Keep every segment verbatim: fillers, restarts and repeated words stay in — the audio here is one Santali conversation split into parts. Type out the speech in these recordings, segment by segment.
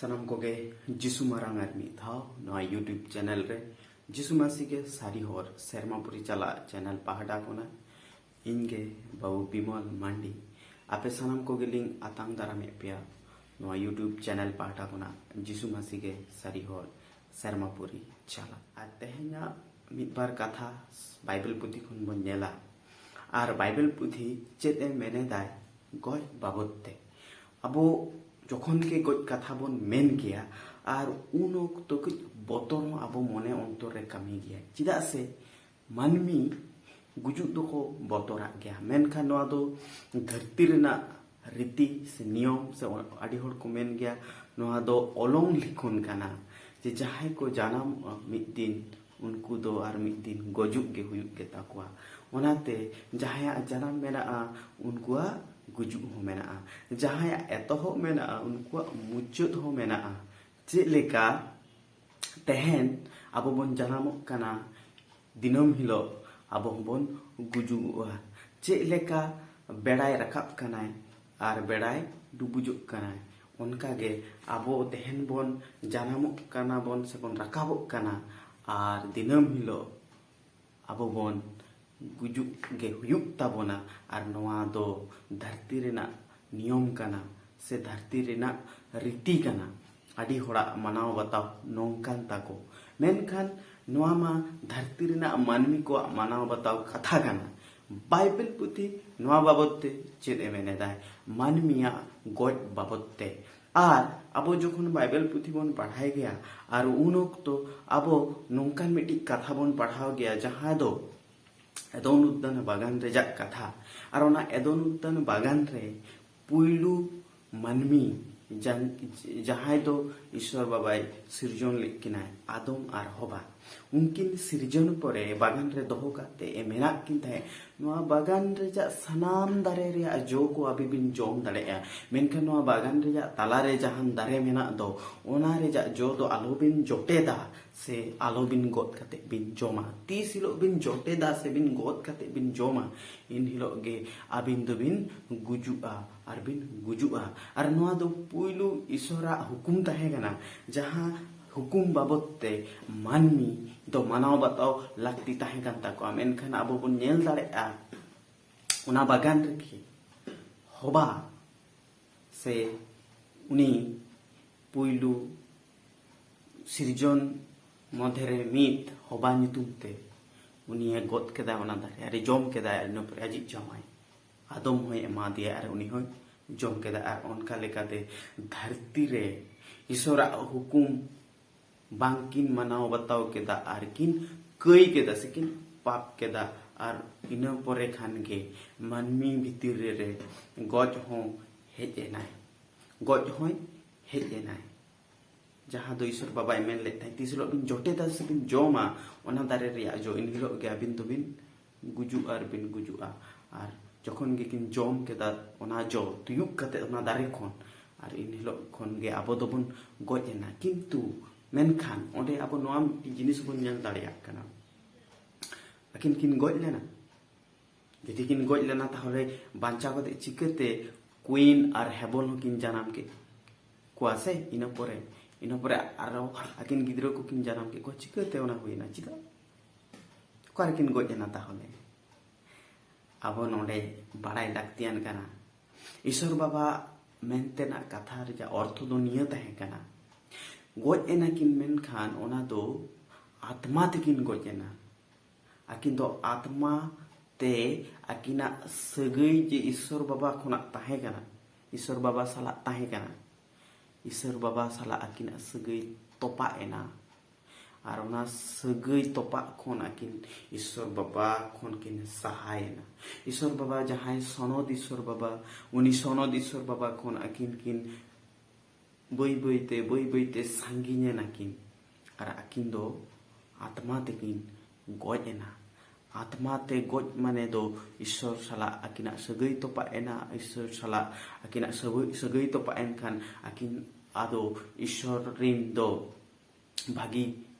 ᱥᱟᱱᱟᱢ ᱠᱚᱜᱮ ᱡᱤᱥᱩ ᱢᱟᱨᱟᱝ ᱟᱨ ᱢᱤᱫ ᱫᱷᱟᱣ ᱱᱚᱣᱟ YouTube ᱪᱮᱱᱮᱞ ᱨᱮ ᱡᱤᱥᱩ ᱢᱟᱹᱥᱤ ᱜᱮ ᱥᱟᱹᱨᱤ ᱦᱚᱨ ᱥᱮᱨᱢᱟ ᱯᱩᱨᱤ ᱪᱟᱞᱟᱜ ᱪᱮᱱᱮᱞ ᱯᱟᱦᱴᱟ ᱠᱷᱚᱱᱟᱜ ᱤᱧ ᱜᱮ ᱵᱟᱹᱵᱩ ᱵᱤᱢᱚᱞ ᱢᱟᱱᱰᱤ ᱟᱯᱮ ᱥᱟᱱᱟᱢ ᱠᱚᱜᱮᱞᱤᱧ ᱟᱛᱟᱝ ᱫᱟᱨᱟᱢᱮᱫ ᱯᱮᱭᱟ ᱱᱚᱣᱟ YouTube ᱪᱮᱱᱮᱞ ᱯᱟᱦᱴᱟ ᱠᱷᱚᱱᱟᱜ ᱡᱤᱥᱩ ᱢᱟᱹᱥᱤ ᱜᱮ ᱥᱟᱹᱨᱤ ᱦᱚᱨ ᱥᱮᱨᱢᱟ ᱯᱩᱨᱤ ᱪᱟᱞᱟᱜ᱾ ᱟᱨ ᱛᱮᱦᱮᱧᱟᱜ ᱢᱤᱫ ᱵᱟᱨ ᱠᱟᱛᱷᱟ ᱵᱟᱭᱵᱮᱞ ᱯᱩᱛᱷᱤ ᱠᱷᱚᱱ ᱵᱚᱱ ᱧᱮᱞᱟ᱾ ᱟᱨ ᱵᱟᱭᱵᱮᱞ ᱯᱩᱛᱷᱤ ᱪᱮᱫ ᱮ ᱢᱮᱱᱮᱫᱟᱭ ᱜᱚᱡ ᱵᱟᱵᱚᱫ ᱛᱮ? ᱟᱵᱚ ᱡᱚᱠᱷᱚᱱ ᱜᱮ ᱜᱚᱡ ᱠᱟᱛᱷᱟ ᱵᱚᱱ ᱢᱮᱱ ᱜᱮᱭᱟ, ᱟᱨ ᱩᱱ ᱚᱠᱛᱚ ᱠᱟᱹᱡ ᱵᱚᱛᱚᱨ ᱦᱚᱸ ᱟᱵᱚ ᱢᱚᱱᱮ ᱚᱱᱛᱚᱨ ᱨᱮ ᱠᱟᱹᱢᱤ ᱜᱮᱭᱟ᱾ ᱪᱮᱫᱟᱜ ᱥᱮ ᱢᱟᱹᱱᱢᱤ ᱜᱩᱡᱩᱜ ᱫᱚᱠᱚ ᱵᱚᱛᱚᱨᱟᱜ ᱜᱮᱭᱟ, ᱢᱮᱱᱠᱷᱟᱱ ᱱᱚᱣᱟ ᱫᱚ ᱫᱷᱟᱹᱨᱛᱤ ᱨᱮᱱᱟᱜ ᱨᱤᱛᱤ ᱥᱮ ᱱᱤᱭᱚᱢ ᱥᱮ ᱟᱹᱰᱤ ᱦᱚᱲ ᱠᱚ ᱢᱮᱱ ᱜᱮᱭᱟ, ᱱᱚᱣᱟ ᱫᱚ ᱚᱞᱚᱝ ᱞᱤᱠᱷᱚᱱ ᱠᱟᱱᱟ, ᱡᱮ ᱡᱟᱦᱟᱸᱭ ᱠᱚ ᱡᱟᱱᱟᱢᱚᱜᱼᱟ ᱢᱤᱫ ᱫᱤᱱ, ᱩᱱᱠᱩ ᱫᱚ ᱟᱨ ᱢᱤᱫ ᱫᱤᱱ ᱜᱩᱡᱩᱜ ᱜᱮ ᱦᱩᱭᱩᱜ ᱜᱮᱛᱟ ᱠᱚᱣᱟ᱾ ᱚᱱᱟᱛᱮ ᱡᱟᱦᱟᱸᱭᱟᱜ ᱡᱟᱱᱟᱢ ᱢᱮᱱᱟᱜᱼᱟ, ᱩᱱᱠᱩᱣᱟᱜ ᱜᱩᱡᱩᱜ ᱦᱚᱸ ᱢᱮᱱᱟᱜᱼᱟ᱾ ᱡᱟᱦᱟᱸᱭᱟᱜ ᱮᱛᱚᱦᱚᱵ ᱢᱮᱱᱟᱜᱼᱟ, ᱩᱱᱠᱩᱣᱟᱜ ᱢᱩᱪᱟᱹᱫ ᱦᱚᱸ ᱢᱮᱱᱟᱜᱼᱟ᱾ ᱪᱮᱫ ᱞᱮᱠᱟ ᱛᱮᱦᱮᱧ ᱟᱵᱚ ᱵᱚᱱ ᱡᱟᱱᱟᱢᱚᱜ ᱠᱟᱱᱟ, ᱫᱤᱱᱟᱹᱢ ᱦᱤᱞᱳᱜ ᱟᱵᱚ ᱦᱚᱸᱵᱚᱱ ᱜᱩᱡᱩᱜᱚᱜᱼᱟ᱾ ᱪᱮᱫ ᱞᱮᱠᱟ ᱵᱮᱲᱟᱭ ᱨᱟᱠᱟᱵ ᱠᱟᱱᱟᱭ ᱟᱨ ᱵᱮᱲᱟᱭ ᱰᱩᱵᱩᱡᱚᱜ ᱠᱟᱱᱟᱭ, ᱚᱱᱠᱟᱜᱮ ᱟᱵᱚ ᱛᱮᱦᱮᱧ ᱵᱚᱱ ᱡᱟᱱᱟᱢᱚᱜ ᱠᱟᱱᱟ ᱵᱚᱱ ᱥᱮᱵᱚᱱ ᱨᱟᱠᱟᱵᱚᱜ ᱠᱟᱱᱟ, ᱟᱨ ᱫᱤᱱᱟᱹᱢ ᱦᱤᱞᱳᱜ ᱟᱵᱚ ᱵᱚᱱ ᱜᱩᱡᱩᱜ ᱜᱮ ᱦᱩᱭᱩᱜ ᱛᱟᱵᱚᱱᱟ᱾ ᱟᱨ ᱱᱚᱣᱟ ᱫᱚ ᱫᱷᱟᱹᱨᱛᱤ ᱨᱮᱱᱟᱜ ᱱᱤᱭᱚᱢ ᱠᱟᱱᱟ ᱥᱮ ᱫᱷᱟᱹᱨᱛᱤ ᱨᱮᱱᱟᱜ ᱨᱤᱛᱤ ᱠᱟᱱᱟ᱾ ᱟᱹᱰᱤ ᱦᱚᱲᱟᱜ ᱢᱟᱱᱟᱣ ᱵᱟᱛᱟᱣ ᱱᱚᱝᱠᱟᱱ ᱛᱟᱠᱚ, ᱢᱮᱱᱠᱷᱟᱱ ᱱᱚᱣᱟ ᱢᱟ ᱫᱷᱟᱹᱨᱛᱤ ᱨᱮᱱᱟᱜ ᱢᱟᱹᱱᱢᱤ ᱠᱚᱣᱟᱜ ᱢᱟᱱᱟᱣ ᱵᱟᱛᱟᱣ ᱠᱟᱛᱷᱟ ᱠᱟᱱᱟ᱾ ᱵᱟᱭᱵᱮᱞ ᱯᱩᱛᱷᱤ ᱱᱚᱣᱟ ᱵᱟᱵᱚᱛ ᱛᱮ ᱪᱮᱫ ᱮ ᱢᱮᱱᱮᱫᱟᱭ? ᱢᱟᱹᱱᱢᱤᱭᱟᱜ ᱜᱚᱡ ᱵᱟᱵᱚᱛ ᱛᱮ᱾ ᱟᱨ ᱟᱵᱚ ᱡᱚᱠᱷᱚᱱ ᱵᱟᱭᱵᱮᱞ ᱯᱩᱛᱷᱤ ᱵᱚᱱ ᱯᱟᱲᱦᱟᱭ ᱜᱮᱭᱟ, ᱟᱨ ᱩᱱ ᱚᱠᱛᱚ ᱟᱵᱚ ᱱᱚᱝᱠᱟᱱ ᱢᱤᱫᱴᱤᱡ ᱠᱟᱛᱷᱟ ᱵᱚᱱ ᱯᱟᱲᱦᱟᱣ ᱜᱮᱭᱟ, ᱡᱟᱦᱟᱸ ᱫᱚ ᱮᱫᱚᱱ ᱩᱫᱽᱫᱟᱱ ᱵᱟᱜᱟᱱ ᱨᱮᱭᱟᱜ ᱠᱟᱛᱷᱟ᱾ ᱟᱨ ᱚᱱᱟ ᱮᱫᱚᱱ ᱩᱫᱽᱫᱟᱱ ᱵᱟᱜᱟᱱ ᱨᱮ ᱯᱩᱭᱞᱩ ᱢᱟᱹᱱᱢᱤ ᱡᱟᱱ-, ᱡᱟᱦᱟᱸᱭ ᱫᱚ ᱤᱥᱣᱚᱨ ᱵᱟᱵᱟᱭ ᱥᱤᱨᱡᱚᱱ ᱞᱮᱫ ᱠᱤᱱᱟᱭ, ᱟᱫᱚᱢ ᱟᱨ ᱦᱚᱵᱟ, ᱩᱱᱠᱤᱱ ᱥᱤᱨᱡᱚᱱ ᱯᱚᱨᱮ ᱵᱟᱜᱟᱱ ᱨᱮ ᱫᱚᱦᱚ ᱠᱟᱛᱮ ᱮ ᱢᱮᱱᱟᱜ ᱠᱤᱱ ᱛᱟᱦᱮᱸᱫ, ᱱᱚᱣᱟ ᱵᱟᱜᱟᱱ ᱨᱮᱭᱟᱜ ᱥᱟᱱᱟᱢ ᱫᱟᱨᱮ ᱨᱮᱭᱟᱜ ᱡᱚ ᱠᱚ ᱟᱹᱵᱤᱱ ᱵᱤᱱ ᱡᱚᱢ ᱫᱟᱲᱮᱭᱟᱜᱼᱟ, ᱢᱮᱱᱠᱷᱟᱱ ᱱᱚᱣᱟ ᱵᱟᱜᱟᱱ ᱨᱮᱭᱟᱜ ᱛᱟᱞᱟ ᱨᱮ ᱡᱟᱦᱟᱱ ᱫᱟᱨᱮ ᱢᱮᱱᱟᱜ ᱫᱚ, ᱚᱱᱟ ᱨᱮᱭᱟᱜ ᱡᱚ ᱫᱚ ᱟᱞᱚᱵᱤᱱ ᱡᱚᱴᱮᱫᱟ ᱥᱮ ᱟᱞᱚᱵᱤᱱ ᱜᱚᱫ ᱠᱟᱛᱮ ᱵᱤᱱ ᱡᱚᱢᱟ᱾ ᱛᱤᱥ ᱦᱤᱞᱳᱜ ᱵᱤᱱ ᱡᱚᱴᱮᱫᱟ ᱥᱮ ᱵᱤᱱ ᱜᱚᱫ ᱠᱟᱛᱮ ᱵᱤᱱ ᱡᱚᱢᱟ, ᱮᱱ ᱦᱤᱞᱳᱜ ᱜᱮ ᱟᱹᱵᱤᱱ ᱫᱚᱵᱤᱱ ᱜᱩᱡᱩᱜᱼᱟ᱾ ᱟᱨ ᱵᱤᱱ ᱜᱩᱡᱩᱜᱼᱟ᱾ ᱟᱨ ᱱᱚᱣᱟ ᱫᱚ ᱯᱩᱭᱞᱩ ᱤᱥᱚᱨᱟᱜ ᱦᱩᱠᱩᱢ ᱛᱟᱦᱮᱸ ᱠᱟᱱᱟ, ᱡᱟᱦᱟᱸ ᱦᱩᱠᱩᱢ ᱵᱟᱵᱚᱛ ᱛᱮ ᱢᱟᱹᱱᱢᱤ ᱫᱚ ᱢᱟᱱᱟᱣ ᱵᱟᱛᱟᱣ ᱞᱟᱹᱠᱛᱤ ᱛᱟᱦᱮᱸ ᱠᱟᱱ ᱛᱟᱠᱚᱣᱟ᱾ ᱢᱮᱱᱠᱷᱟᱱ ᱟᱵᱚ ᱵᱚᱱ ᱧᱮᱞ ᱫᱟᱲᱮᱭᱟᱜᱼᱟ, ᱚᱱᱟ ᱵᱟᱜᱟᱱ ᱨᱮᱜᱮ ᱦᱚᱵᱟ ᱥᱮ ᱩᱱᱤ ᱯᱩᱭᱞᱩ ᱥᱤᱨᱡᱚᱱ ᱢᱚᱫᱽᱫᱷᱮ ᱨᱮ ᱢᱤᱫ ᱦᱚᱵᱟ ᱧᱩᱛᱩᱢ ᱛᱮ ᱩᱱᱤᱭᱮ ᱜᱚᱫ ᱠᱮᱫᱟ ᱚᱱᱟ ᱫᱟᱨᱮ, ᱟᱨᱮ ᱡᱚᱢ ᱠᱮᱫᱟ᱾ ᱟᱨ ᱤᱱᱟᱹ ᱯᱚᱨᱮ ᱟᱡᱤᱡ ᱡᱟᱶᱟᱭ ᱟᱫᱚᱢ ᱦᱚᱸᱭ ᱮᱢᱟ ᱫᱮᱭᱟ ᱟᱨ ᱩᱱᱤ ᱦᱚᱸᱭ ᱡᱚᱢ ᱠᱮᱫᱟ᱾ ᱟᱨ ᱚᱱᱠᱟ ᱞᱮᱠᱟᱛᱮ ᱫᱷᱟᱹᱨᱛᱤ ᱨᱮ ᱤᱥᱚᱨᱟᱜ ᱦᱩᱠᱩᱢ ᱵᱟᱝᱠᱤᱱ ᱢᱟᱱᱟᱣ ᱵᱟᱛᱟᱣ ᱠᱮᱫᱟ ᱟᱨ ᱠᱤᱱ ᱠᱟᱹᱭ ᱠᱮᱫᱟ ᱥᱮ ᱠᱤᱱ ᱯᱟᱯ ᱠᱮᱫᱟ᱾ ᱟᱨ ᱤᱱᱟᱹ ᱯᱚᱨᱮ ᱠᱷᱟᱱ ᱜᱮ ᱢᱟᱹᱱᱢᱤ ᱵᱷᱤᱛᱤᱨ ᱨᱮ ᱜᱚᱡ ᱦᱚᱸ ᱦᱮᱡ ᱮᱱᱟᱭ, ᱜᱚᱡ ᱦᱚᱸᱭ ᱦᱮᱡ ᱮᱱᱟᱭ᱾ ᱡᱟᱦᱟᱸ ᱫᱚ ᱤᱥᱚᱨ ᱵᱟᱵᱟᱭ ᱢᱮᱱ ᱞᱮᱫ ᱛᱟᱦᱮᱸᱫ, ᱛᱤᱥ ᱦᱤᱞᱳᱜ ᱵᱤᱱ ᱡᱚᱴᱮᱫᱟ ᱥᱮ ᱵᱤᱱ ᱡᱚᱢᱟ ᱚᱱᱟ ᱫᱟᱨᱮ ᱨᱮᱭᱟᱜ ᱡᱚ, ᱤᱱ ᱦᱤᱞᱳᱜ ᱜᱮ ᱟᱹᱵᱤᱱ ᱫᱚᱵᱤᱱ ᱜᱩᱡᱩᱜᱼᱟ ᱟᱨ ᱵᱤᱱ ᱜᱩᱡᱩᱜᱼᱟ᱾ ᱟᱨ ᱡᱚᱠᱷᱚᱱ ᱜᱮᱠᱤᱱ ᱡᱚᱢ ᱠᱮᱫᱟ ᱚᱱᱟ ᱡᱚ, ᱛᱤᱭᱩᱜ ᱠᱟᱛᱮ ᱚᱱᱟ ᱫᱟᱨᱮ ᱠᱷᱚᱱ, ᱟᱨ ᱤᱱ ᱦᱤᱞᱳᱜ ᱠᱷᱚᱱ ᱜᱮ ᱟᱵᱚ ᱫᱚᱵᱚᱱ ᱜᱚᱡ ᱮᱱᱟ᱾ ᱠᱤᱱᱛᱩ ᱢᱮᱱᱠᱷᱟᱱ ᱚᱸᱰᱮ ᱟᱵᱚ ᱱᱚᱣᱟ ᱢᱤᱫᱴᱤᱡ ᱡᱤᱱᱤᱥ ᱵᱚᱱ ᱧᱮᱞ ᱫᱟᱲᱮᱭᱟᱜ ᱠᱟᱱᱟ, ᱟᱹᱠᱤᱱ ᱠᱤᱱ ᱜᱚᱡ ᱞᱮᱱᱟ᱾ ᱡᱩᱫᱤ ᱠᱤᱱ ᱜᱚᱡ ᱞᱮᱱᱟ, ᱛᱟᱦᱚᱞᱮ ᱵᱟᱧᱪᱟᱣ ᱠᱟᱛᱮ ᱪᱤᱠᱟᱹᱛᱮ ᱠᱩᱭᱤᱱ ᱟᱨ ᱦᱮᱵᱚᱞ ᱦᱚᱸᱠᱤᱱ ᱡᱟᱱᱟᱢ ᱠᱮᱫ ᱠᱚᱣᱟ ᱥᱮ? ᱤᱱᱟᱹ ᱯᱚᱨᱮ, ᱤᱱᱟᱹ ᱯᱚᱨᱮ ᱟᱨᱚ ᱟᱹᱠᱤᱱ ᱜᱤᱫᱽᱨᱟᱹ ᱠᱚᱠᱤᱱ ᱡᱟᱱᱟᱢ ᱠᱮᱫ ᱠᱚᱣᱟ᱾ ᱪᱤᱠᱟᱹᱛᱮ ᱚᱱᱟ ᱦᱩᱭᱱᱟ? ᱪᱮᱫᱟᱜ? ᱚᱠᱟᱨᱮᱠᱤᱱ ᱜᱚᱡ ᱮᱱᱟ ᱛᱟᱦᱚᱞᱮ? ᱟᱵᱚ ᱱᱚᱰᱮ ᱵᱟᱲᱟᱭ ᱞᱟᱹᱠᱛᱤᱭᱟᱱ ᱠᱟᱱᱟ, ᱤᱥᱚᱨ ᱵᱟᱵᱟ ᱢᱮᱱᱛᱮᱱᱟᱜ ᱠᱟᱛᱷᱟ ᱨᱮᱭᱟᱜ ᱚᱨᱛᱷᱚ ᱫᱚ ᱱᱤᱭᱟᱹ ᱛᱟᱦᱮᱸ ᱠᱟᱱᱟ, ᱜᱚᱡ ᱮᱱᱟᱠᱤᱱ, ᱢᱮᱱᱠᱷᱟᱱ ᱚᱱᱟ ᱫᱚ ᱟᱛᱢᱟ ᱛᱮᱠᱤᱱ ᱜᱚᱡ ᱮᱱᱟ᱾ ᱟᱹᱠᱤᱱ ᱫᱚ ᱟᱛᱢᱟ ᱛᱮ ᱟᱹᱠᱤᱱᱟᱜ ᱥᱟᱹᱜᱟᱹᱭ ᱡᱮ ᱤᱥᱚᱨ ᱵᱟᱵᱟ ᱠᱷᱚᱱᱟᱜ ᱛᱟᱦᱮᱸ ᱠᱟᱱᱟ, ᱤᱥᱚᱨ ᱵᱟᱵᱟ ᱥᱟᱞᱟᱜ ᱛᱟᱦᱮᱸ ᱠᱟᱱᱟ, ᱤᱥᱚᱨ ᱵᱟᱵᱟ ᱥᱟᱞᱟᱜ ᱟᱹᱠᱤᱱᱟᱜ ᱥᱟᱹᱜᱟᱹᱭ ᱛᱚᱯᱟᱜ ᱮᱱᱟ᱾ ᱟᱨ ᱚᱱᱟ ᱥᱟᱹᱜᱟᱹᱭ ᱛᱚᱯᱟᱜ ᱠᱷᱚᱱ ᱟᱹᱠᱤᱱ ᱤᱥᱚᱨ ᱵᱟᱵᱟ ᱠᱷᱚᱱ ᱠᱤᱱ ᱥᱟᱦᱟᱭᱮᱱᱟ᱾ ᱤᱥᱚᱨ ᱵᱟᱵᱟ, ᱡᱟᱦᱟᱸᱭ ᱥᱚᱱᱚᱛ ᱤᱥᱚᱨ ᱵᱟᱵᱟ, ᱩᱱᱤ ᱥᱚᱱᱚᱛ ᱤᱥᱚᱨ ᱵᱟᱵᱟ ᱠᱷᱚᱱ ᱟᱹᱠᱤᱱ ᱠᱤᱱ ᱵᱟᱹᱭ ᱵᱟᱹᱭᱛᱮ, ᱵᱟᱹᱭ ᱵᱟᱹᱭᱛᱮ ᱥᱟᱺᱜᱤᱧ ᱮᱱᱟᱠᱤᱱ᱾ ᱟᱨ ᱟᱹᱠᱤᱱ ᱫᱚ ᱟᱛᱢᱟ ᱛᱮᱠᱤᱱ ᱜᱚᱡ ᱮᱱᱟ᱾ ᱟᱛᱢᱟ ᱛᱮ ᱜᱚᱡ ᱢᱟᱱᱮ ᱫᱚ ᱤᱥᱚᱨ ᱥᱟᱞᱟᱜ ᱟᱹᱠᱤᱱᱟᱜ ᱥᱟᱹᱜᱟᱹᱭ ᱛᱚᱯᱟᱜ ᱮᱱᱟ᱾ ᱤᱥᱚᱨ ᱥᱟᱞᱟᱜ ᱟᱹᱠᱤᱱᱟᱜ ᱥᱟᱹᱜᱟᱹᱭ, ᱥᱟᱹᱜᱟᱹᱭ ᱛᱚᱯᱟᱜ ᱮᱱ ᱠᱷᱟᱱ ᱟᱹᱠᱤᱱ ᱟᱫᱚ ᱤᱥᱚᱨ ᱨᱤᱱ ᱫᱚ ᱵᱷᱟᱹᱜᱤ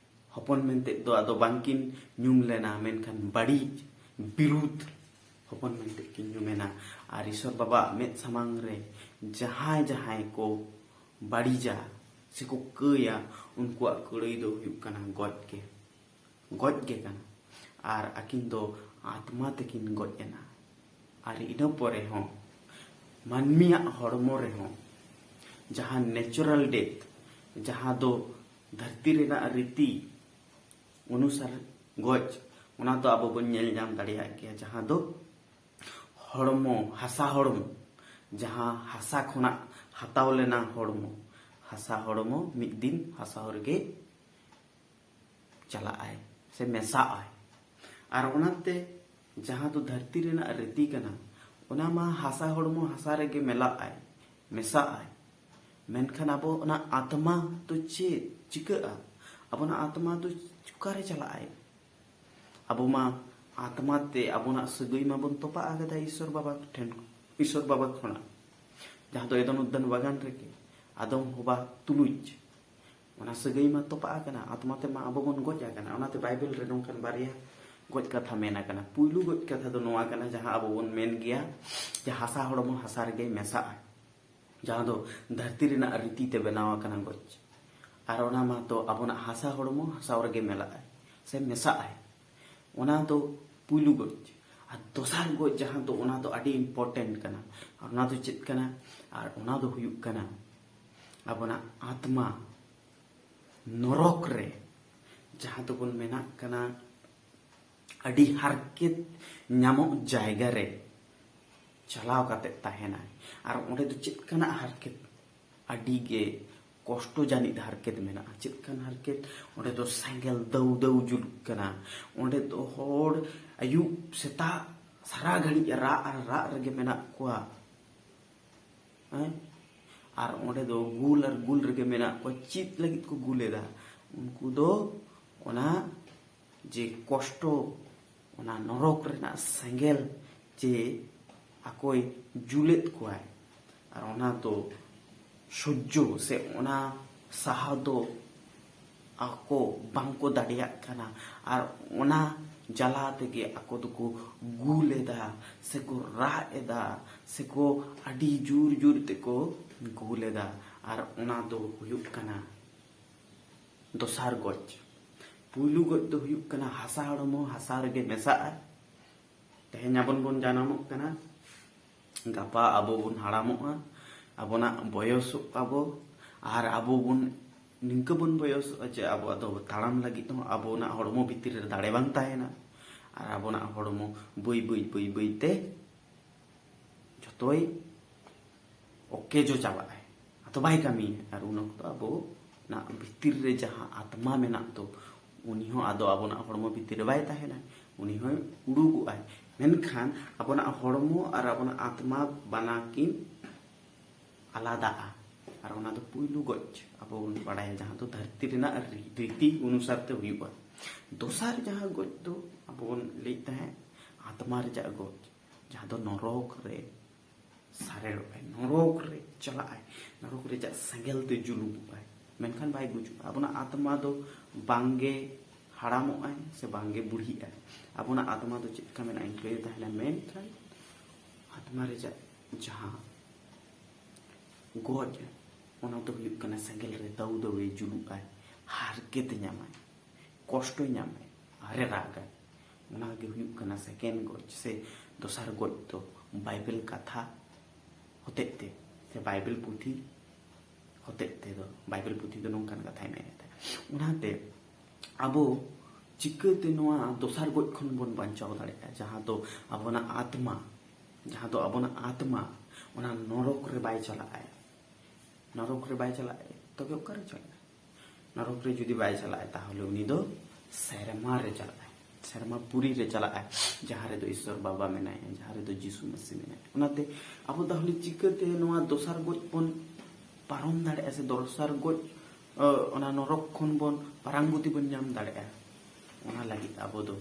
ᱦᱚᱯᱚᱱ ᱢᱮᱱᱛᱮ ᱫᱚ ᱟᱫᱚ ᱵᱟᱝᱠᱤᱱ ᱧᱩᱢ ᱞᱮᱱᱟ, ᱢᱮᱱᱠᱷᱟᱱ ᱵᱟᱹᱲᱤᱡ, ᱵᱤᱨᱩᱫᱷ ᱦᱚᱯᱚᱱ ᱢᱮᱱᱛᱮ ᱠᱤᱱ ᱧᱩᱢᱮᱱᱟ᱾ ᱟᱨ ᱤᱥᱚᱨ ᱵᱟᱵᱟᱣᱟᱜ ᱢᱮᱫ ᱥᱟᱢᱟᱝ ᱨᱮ ᱡᱟᱦᱟᱸᱭ ᱡᱟᱦᱟᱸᱭ ᱠᱚ ᱵᱟᱹᱲᱤᱡᱟ ᱥᱮᱠᱚ ᱠᱟᱹᱭᱟ, ᱩᱱᱠᱩᱣᱟᱜ ᱠᱟᱹᱲᱟᱹᱭ ᱫᱚ ᱦᱩᱭᱩᱜ ᱠᱟᱱᱟ ᱜᱚᱡ ᱜᱮ, ᱜᱚᱡ ᱜᱮ ᱠᱟᱱᱟ᱾ ᱟᱨ ᱟᱹᱠᱤᱱ ᱫᱚ ᱟᱛᱢᱟ ᱛᱮᱠᱤᱱ ᱜᱚᱡ ᱮᱱᱟ᱾ ᱟᱨ ᱤᱱᱟᱹ ᱯᱚᱨᱮ ᱦᱚᱸ ᱢᱟᱹᱱᱢᱤᱭᱟᱜ ᱦᱚᱲᱢᱚ ᱨᱮᱦᱚᱸ ᱡᱟᱦᱟᱸ natural death, ᱡᱟᱦᱟᱸ ᱫᱚ ᱫᱷᱟᱹᱨᱛᱤ ᱨᱮᱱᱟᱜ ᱨᱤᱛᱤ ᱚᱱᱩᱥᱟᱨ ᱜᱚᱡ, ᱚᱱᱟ ᱫᱚ ᱟᱵᱚ ᱵᱚᱱ ᱧᱮᱞ ᱧᱟᱢ ᱫᱟᱲᱮᱭᱟᱜ ᱜᱮᱭᱟ, ᱡᱟᱦᱟᱸ ᱫᱚ ᱦᱚᱲᱢᱚ, ᱦᱟᱥᱟ ᱦᱚᱲᱢᱚ, ᱡᱟᱦᱟᱸ ᱦᱟᱥᱟ ᱠᱷᱚᱱᱟᱜ ᱦᱟᱛᱟᱣ ᱞᱮᱱᱟ ᱦᱚᱲᱢᱚ, ᱦᱟᱥᱟ ᱦᱚᱲᱢᱚ ᱢᱤᱫ ᱫᱤᱱ ᱦᱟᱥᱟ ᱨᱮᱜᱮ ᱪᱟᱞᱟᱜ ᱟᱭ ᱥᱮ ᱢᱮᱥᱟᱜ ᱟᱭ᱾ ᱟᱨ ᱚᱱᱟᱛᱮ ᱡᱟᱦᱟᱸ ᱫᱚ ᱫᱷᱟᱹᱨᱛᱤ ᱨᱮᱱᱟᱜ ᱨᱤᱛᱤ ᱠᱟᱱᱟ, ᱚᱱᱟ ᱢᱟ ᱦᱟᱥᱟ ᱦᱚᱲᱢᱚ ᱦᱟᱥᱟ ᱨᱮᱜᱮ ᱢᱮᱞᱟᱜ ᱟᱭ, ᱢᱮᱥᱟᱜ ᱟᱭ᱾ ᱢᱮᱱᱠᱷᱟᱱ ᱟᱵᱚ ᱚᱱᱟ ᱟᱛᱢᱟ ᱫᱚ ᱪᱮᱫ ᱪᱤᱠᱟᱹᱜᱼᱟ? ᱟᱵᱚᱱᱟᱜ ᱟᱛᱢᱟ ᱫᱚ ᱚᱠᱟᱨᱮ ᱪᱟᱞᱟᱜ ᱟᱭ? ᱟᱵᱚ ᱢᱟ ᱟᱛᱢᱟ ᱛᱮ ᱟᱵᱚᱱᱟᱜ ᱥᱟᱹᱜᱟᱹᱭ ᱢᱟᱵᱚᱱ ᱛᱚᱯᱟᱜ ᱟᱠᱟᱫᱟ ᱤᱥᱚᱨ ᱵᱟᱵᱟ ᱴᱷᱮᱱ, ᱤᱥᱚᱨ ᱵᱟᱵᱟ ᱠᱷᱚᱱᱟᱜ, ᱡᱟᱦᱟᱸ ᱫᱚ ᱮᱫᱚᱱ ᱩᱫᱽᱫᱟᱱ ᱵᱟᱜᱟᱱ ᱨᱮᱜᱮ ᱟᱫᱚᱢ ᱦᱚᱵᱟ ᱛᱩᱞᱩᱡ ᱚᱱᱟ ᱥᱟᱹᱜᱟᱹᱭ ᱢᱟ ᱛᱚᱯᱟᱜ ᱟᱠᱟᱱᱟ᱾ ᱟᱛᱢᱟ ᱛᱮᱢᱟ ᱟᱵᱚ ᱵᱚᱱ ᱜᱚᱡ ᱟᱠᱟᱱᱟ᱾ ᱚᱱᱟᱛᱮ ᱵᱟᱭᱵᱮᱞ ᱨᱮ ᱱᱚᱝᱠᱟᱱ ᱵᱟᱨᱭᱟ ᱜᱚᱡ ᱠᱟᱛᱷᱟ ᱢᱮᱱ ᱟᱠᱟᱱᱟ᱾ ᱯᱩᱭᱞᱩ ᱜᱚᱡ ᱠᱟᱛᱷᱟ ᱫᱚ ᱱᱚᱣᱟ ᱠᱟᱱᱟ, ᱡᱟᱦᱟᱸ ᱟᱵᱚ ᱵᱚᱱ ᱢᱮᱱ ᱜᱮᱭᱟ ᱡᱮ ᱦᱟᱥᱟ ᱦᱚᱲᱢᱚ ᱦᱟᱥᱟ ᱨᱮᱜᱮ ᱢᱮᱥᱟᱜᱼᱟ, ᱡᱟᱦᱟᱸ ᱫᱚ ᱫᱷᱟᱹᱨᱛᱤ ᱨᱮᱱᱟᱜ ᱨᱤᱛᱤ ᱛᱮ ᱵᱮᱱᱟᱣ ᱟᱠᱟᱱᱟ ᱜᱚᱡ᱾ ᱟᱨ ᱚᱱᱟ ᱢᱟᱛᱚ ᱟᱵᱚᱱᱟᱜ ᱦᱟᱥᱟ ᱦᱚᱲᱢᱚ ᱦᱟᱥᱟ ᱨᱮᱜᱮ ᱢᱮᱞᱟᱜᱼᱟᱭ ᱥᱮ ᱢᱮᱥᱟᱜᱼᱟᱭ᱾ ᱚᱱᱟ ᱫᱚ ᱯᱩᱭᱞᱩ ᱜᱚᱡ᱾ ᱟᱨ ᱫᱚᱥᱟᱨ ᱜᱚᱡ ᱡᱟᱦᱟᱸ ᱫᱚ, ᱚᱱᱟ ᱫᱚ ᱟᱹᱰᱤ important ᱠᱟᱱᱟ᱾ ᱟᱨ ᱚᱱᱟ ᱫᱚ ᱪᱮᱫ ᱠᱟᱱᱟ? ᱟᱨ ᱚᱱᱟ ᱫᱚ ᱦᱩᱭᱩᱜ ᱠᱟᱱᱟ ᱟᱵᱚᱱᱟᱜ ᱟᱛᱢᱟ ᱱᱚᱨᱚᱠ ᱨᱮ ᱡᱟᱦᱟᱸ ᱫᱚᱵᱚᱱ ᱢᱮᱱᱟᱜ ᱠᱟᱱᱟ ᱟᱹᱰᱤ ᱦᱟᱨᱠᱮᱛ ᱧᱟᱢᱚᱜ ᱡᱟᱭᱜᱟ ᱨᱮ ᱪᱟᱞᱟᱣ ᱠᱟᱛᱮ ᱛᱟᱦᱮᱱᱟᱭ᱾ ᱟᱨ ᱚᱸᱰᱮ ᱫᱚ ᱪᱮᱫ ᱠᱟᱱᱟᱜ ᱦᱟᱨᱠᱮᱛ? ᱟᱹᱰᱤ ᱜᱮ ᱠᱚᱥᱴᱚ ᱡᱟᱹᱱᱤᱡ ᱦᱟᱨᱠᱮᱛ ᱢᱮᱱᱟᱜᱼᱟ᱾ ᱪᱮᱫ ᱠᱟᱱ ᱦᱟᱨᱠᱮᱛ? ᱚᱸᱰᱮ ᱫᱚ ᱥᱮᱸᱜᱮᱞ ᱫᱟᱹᱣ ᱫᱟᱹᱣ ᱡᱩᱞᱩᱜ ᱠᱟᱱᱟ᱾ ᱚᱸᱰᱮ ᱫᱚ ᱦᱚᱲ ᱟᱹᱭᱩᱵ ᱥᱮᱛᱟᱜ ᱥᱟᱨᱟ ᱜᱷᱟᱹᱲᱤᱡ ᱨᱟᱜ ᱟᱨ ᱨᱟᱜ ᱨᱮᱜᱮ ᱢᱮᱱᱟᱜ ᱠᱚᱣᱟ᱾ ᱦᱮᱸ? ᱟᱨ ᱚᱸᱰᱮ ᱫᱚ ᱜᱩᱞ ᱟᱨ ᱜᱩᱞ ᱨᱮᱜᱮ ᱢᱮᱱᱟᱜ ᱠᱚᱣᱟ᱾ ᱪᱮᱫ ᱞᱟᱹᱜᱤᱫ ᱠᱚ ᱜᱩᱞ ᱮᱫᱟ? ᱩᱱᱠᱩ ᱫᱚ ᱚᱱᱟ ᱡᱮ ᱠᱚᱥᱴᱚ, ᱚᱱᱟ ᱱᱚᱨᱚᱠ ᱨᱮᱱᱟᱜ ᱥᱮᱸᱜᱮᱞ ᱡᱮ ᱟᱠᱚᱭ ᱡᱩᱞᱮᱫ ᱠᱚᱣᱟᱭ, ᱟᱨ ᱚᱱᱟ ᱫᱚ ᱥᱚᱡᱽᱡᱚ ᱥᱮ ᱚᱱᱟ ᱥᱟᱦᱟᱣ ᱫᱚ ᱟᱠᱚ ᱵᱟᱝᱠᱚ ᱫᱟᱲᱮᱭᱟᱜ ᱠᱟᱱᱟ᱾ ᱟᱨ ᱚᱱᱟ ᱡᱟᱞᱟ ᱛᱮᱜᱮ ᱟᱠᱚ ᱫᱚᱠᱚ ᱜᱩᱞ ᱮᱫᱟ, ᱥᱮᱠᱚ ᱨᱟᱜ ᱮᱫᱟ, ᱥᱮᱠᱚ ᱟᱹᱰᱤ ᱡᱳᱨ ᱡᱳᱨ ᱛᱮᱠᱚ ᱜᱩᱞ ᱮᱫᱟ᱾ ᱟᱨ ᱚᱱᱟ ᱫᱚ ᱦᱩᱭᱩᱜ ᱠᱟᱱᱟ ᱫᱚᱥᱟᱨ ᱜᱚᱡ᱾ ᱯᱩᱭᱞᱩ ᱜᱚᱡ ᱫᱚ ᱦᱩᱭᱩᱜ ᱠᱟᱱᱟ ᱦᱟᱥᱟ ᱦᱚᱲᱢᱚ ᱦᱟᱥᱟ ᱨᱮᱜᱮ ᱢᱮᱥᱟᱜᱼᱟ᱾ ᱛᱮᱦᱮᱧ ᱟᱵᱚᱱ ᱵᱚᱱ ᱡᱟᱱᱟᱢᱚᱜ ᱠᱟᱱᱟ, ᱜᱟᱯᱟ ᱟᱵᱚ ᱵᱚᱱ ᱦᱟᱲᱟᱢᱚᱜᱼᱟ, ᱟᱵᱚᱱᱟᱜ ᱵᱚᱭᱚᱥᱚᱜ ᱟᱵᱚ, ᱟᱨ ᱟᱵᱚ ᱵᱚᱱ ᱱᱤᱝᱠᱟᱹ ᱵᱚᱱ ᱵᱚᱭᱚᱥᱚᱜᱼᱟ ᱡᱮ ᱟᱵᱚᱣᱟᱜ ᱫᱚ ᱛᱟᱲᱟᱢ ᱞᱟᱹᱜᱤᱫ ᱦᱚᱸ ᱟᱵᱚᱱᱟᱜ ᱦᱚᱲᱢᱚ ᱵᱷᱤᱛᱤᱨ ᱨᱮ ᱫᱟᱲᱮ ᱵᱟᱝ ᱛᱟᱦᱮᱱᱟ᱾ ᱟᱨ ᱟᱵᱚᱱᱟᱜ ᱦᱚᱲᱢᱚ ᱵᱟᱹᱭ ᱵᱟᱹᱭ ᱵᱟᱹᱭ ᱵᱟᱹᱭ ᱛᱮ ᱡᱚᱛᱚᱭ ᱚᱠᱮᱡᱚ ᱪᱟᱵᱟᱜᱼᱟᱭ, ᱟᱫᱚ ᱵᱟᱭ ᱠᱟᱹᱢᱤᱭᱟ᱾ ᱟᱨ ᱩᱱ ᱚᱠᱛᱚ ᱟᱵᱚᱱᱟᱜ ᱵᱷᱤᱛᱤᱨ ᱨᱮ ᱡᱟᱦᱟᱸ ᱟᱛᱢᱟ ᱢᱮᱱᱟᱜ ᱫᱚ, ᱩᱱᱤ ᱦᱚᱸ ᱟᱫᱚ ᱟᱵᱚᱱᱟᱜ ᱦᱚᱲᱢᱚ ᱵᱷᱤᱛᱤᱨ ᱨᱮ ᱵᱟᱭ ᱛᱟᱦᱮᱱᱟ, ᱩᱱᱤ ᱦᱚᱸᱭ ᱩᱰᱩᱠᱚᱜᱼᱟᱭ᱾ ᱢᱮᱱᱠᱷᱟᱱ ᱟᱵᱚᱱᱟᱜ ᱦᱚᱲᱢᱚ ᱟᱨ ᱟᱵᱚᱱᱟᱜ ᱟᱛᱢᱟ ᱵᱟᱱᱟ ᱠᱤᱱ ᱟᱞᱟᱫᱟᱜᱼᱟ᱾ ᱟᱨ ᱚᱱᱟ ᱫᱚ ᱯᱩᱭᱞᱩ ᱜᱚᱡ ᱟᱵᱚ ᱵᱚᱱ ᱵᱟᱲᱟᱭᱟ, ᱡᱟᱦᱟᱸ ᱫᱚ ᱫᱷᱟᱹᱨᱛᱤ ᱨᱮᱱᱟᱜ ᱨᱤ- ᱨᱤᱛᱤ ᱚᱱᱩᱥᱟᱨ ᱛᱮ ᱦᱩᱭᱩᱜᱼᱟ᱾ ᱫᱚᱥᱟᱨ ᱡᱟᱦᱟᱸ ᱜᱚᱡ ᱫᱚ ᱟᱵᱚ ᱵᱚᱱ ᱞᱟᱹᱭᱮᱫ ᱛᱟᱦᱮᱸᱫ ᱟᱛᱢᱟ ᱨᱮᱭᱟᱜ ᱜᱚᱡ, ᱡᱟᱦᱟᱸ ᱫᱚ ᱱᱚᱨᱚᱠ ᱨᱮ ᱥᱟᱨᱮᱲᱚᱜᱼᱟᱭ, ᱱᱚᱨᱚᱠ ᱨᱮ ᱪᱟᱞᱟᱜᱼᱟᱭ, ᱱᱚᱨᱚᱠ ᱨᱮᱭᱟᱜ ᱥᱮᱸᱜᱮᱞ ᱛᱮ ᱡᱩᱞᱩᱜᱼᱟᱭ, ᱢᱮᱱᱠᱷᱟᱱ ᱵᱟᱭ ᱜᱩᱡᱩᱜᱼᱟ᱾ ᱟᱵᱚᱱᱟᱜ ᱟᱛᱢᱟ ᱫᱚ ᱵᱟᱝᱜᱮ ᱦᱟᱲᱟᱢᱚᱜᱼᱟᱭ ᱥᱮ ᱵᱟᱝᱜᱮ ᱵᱩᱲᱦᱤᱜᱼᱟᱭ᱾ ᱟᱵᱚᱱᱟᱜ ᱟᱛᱢᱟ ᱫᱚ ᱪᱮᱫ ᱞᱮᱠᱟ ᱢᱮᱱᱟᱜᱼᱟ, ᱤᱱᱠᱟᱹ ᱜᱮ ᱛᱟᱦᱮᱱᱟ, ᱢᱮᱱᱠᱷᱟᱱ ᱟᱛᱢᱟ ᱨᱮᱭᱟᱜ ᱡᱟᱦᱟᱸ ᱜᱚᱡ, ᱚᱱᱟ ᱫᱚ ᱦᱩᱭᱩᱜ ᱠᱟᱱᱟ ᱥᱮᱸᱜᱮᱞ ᱨᱮ ᱫᱟᱹᱣ ᱫᱟᱹᱣᱮ ᱡᱩᱞᱩᱜᱼᱟᱭ, ᱦᱟᱨᱠᱮᱛᱮ ᱧᱟᱢᱟᱭ, ᱠᱚᱥᱴᱚᱭ ᱧᱟᱢᱟᱭ, ᱟᱨᱮ ᱨᱟᱜᱟᱭ᱾ ᱚᱱᱟ ᱜᱮ ᱦᱩᱭᱩᱜ ᱠᱟᱱᱟ ᱥᱮᱠᱮᱱᱰ ᱜᱚᱡ ᱥᱮ ᱫᱚᱥᱟᱨ ᱜᱚᱡ ᱫᱚ ᱵᱟᱭᱵᱮᱞ ᱠᱟᱛᱷᱟ ᱦᱚᱛᱮᱡ ᱛᱮ ᱥᱮ ᱵᱟᱭᱵᱮᱞ ᱯᱩᱛᱷᱤ ᱦᱚᱛᱮᱡ ᱛᱮᱫᱚ, ᱵᱟᱭᱵᱮᱞ ᱯᱩᱛᱷᱤ ᱫᱚ ᱱᱚᱝᱠᱟᱱ ᱠᱟᱛᱷᱟᱭ ᱢᱮᱱᱮᱫ ᱛᱟᱦᱮᱸᱫ᱾ ᱚᱱᱟᱛᱮ ᱟᱵᱚ ᱪᱤᱠᱟᱹᱛᱮ ᱱᱚᱣᱟ ᱫᱚᱥᱟᱨ ᱜᱚᱡ ᱠᱷᱚᱱ ᱵᱚᱱ ᱵᱟᱧᱪᱟᱣ ᱫᱟᱲᱮᱭᱟᱜᱼᱟ, ᱡᱟᱦᱟᱸ ᱫᱚ ᱟᱵᱚᱱᱟᱜ ᱟᱛᱢᱟ, ᱡᱟᱦᱟᱸ ᱫᱚ ᱟᱵᱚᱱᱟᱜ ᱟᱛᱢᱟ ᱚᱱᱟ ᱱᱚᱨᱚᱠ ᱨᱮ ᱵᱟᱭ ᱪᱟᱞᱟᱜᱼᱟᱭ? ᱱᱚᱨᱚᱠ ᱨᱮ ᱵᱟᱭ ᱪᱟᱞᱟᱜᱼᱟᱭ, ᱛᱚᱵᱮ ᱚᱠᱟᱨᱮ ᱪᱟᱞᱟᱜᱼᱟᱭ? ᱱᱚᱨᱚᱠ ᱨᱮ ᱡᱩᱫᱤ ᱵᱟᱭ ᱪᱟᱞᱟᱜᱼᱟᱭ, ᱛᱟᱦᱚᱞᱮ ᱩᱱᱤ ᱫᱚ ᱥᱮᱨᱢᱟ ᱨᱮ ᱪᱟᱞᱟᱜᱼᱟᱭ, ᱥᱮᱨᱢᱟ ᱯᱩᱨᱤ ᱨᱮ ᱪᱟᱞᱟᱜᱼᱟᱭ, ᱡᱟᱦᱟᱸ ᱨᱮᱫᱚ ᱤᱥᱥᱚᱨ ᱵᱟᱵᱟ ᱢᱮᱱᱟᱭᱟ, ᱡᱟᱦᱟᱸ ᱨᱮᱫᱚ ᱡᱤᱥᱩ ᱢᱟᱹᱥᱤ ᱢᱮᱱᱟᱭᱟ᱾ ᱚᱱᱟᱛᱮ ᱟᱵᱚ ᱛᱟᱦᱚᱞᱮ ᱪᱤᱠᱟᱹᱛᱮ ᱱᱚᱣᱟ ᱫᱚᱥᱟᱨ ᱜᱚᱡ ᱵᱚᱱ ᱯᱟᱨᱚᱢ ᱫᱟᱲᱮᱭᱟᱜᱼᱟ ᱥᱮ ᱫᱚᱥᱟᱨ ᱜᱚᱡ, ᱚ, ᱚᱱᱟ ᱱᱚᱨᱚᱠ ᱠᱷᱚᱱ ᱵᱚᱱ ᱯᱟᱨᱟᱝᱜᱚᱛᱤ ᱵᱚᱱ ᱧᱟᱢ ᱫᱟᱲᱮᱭᱟᱜᱼᱟ? ᱚᱱᱟ ᱞᱟᱹᱜᱤᱫ ᱟᱵᱚ ᱫᱚ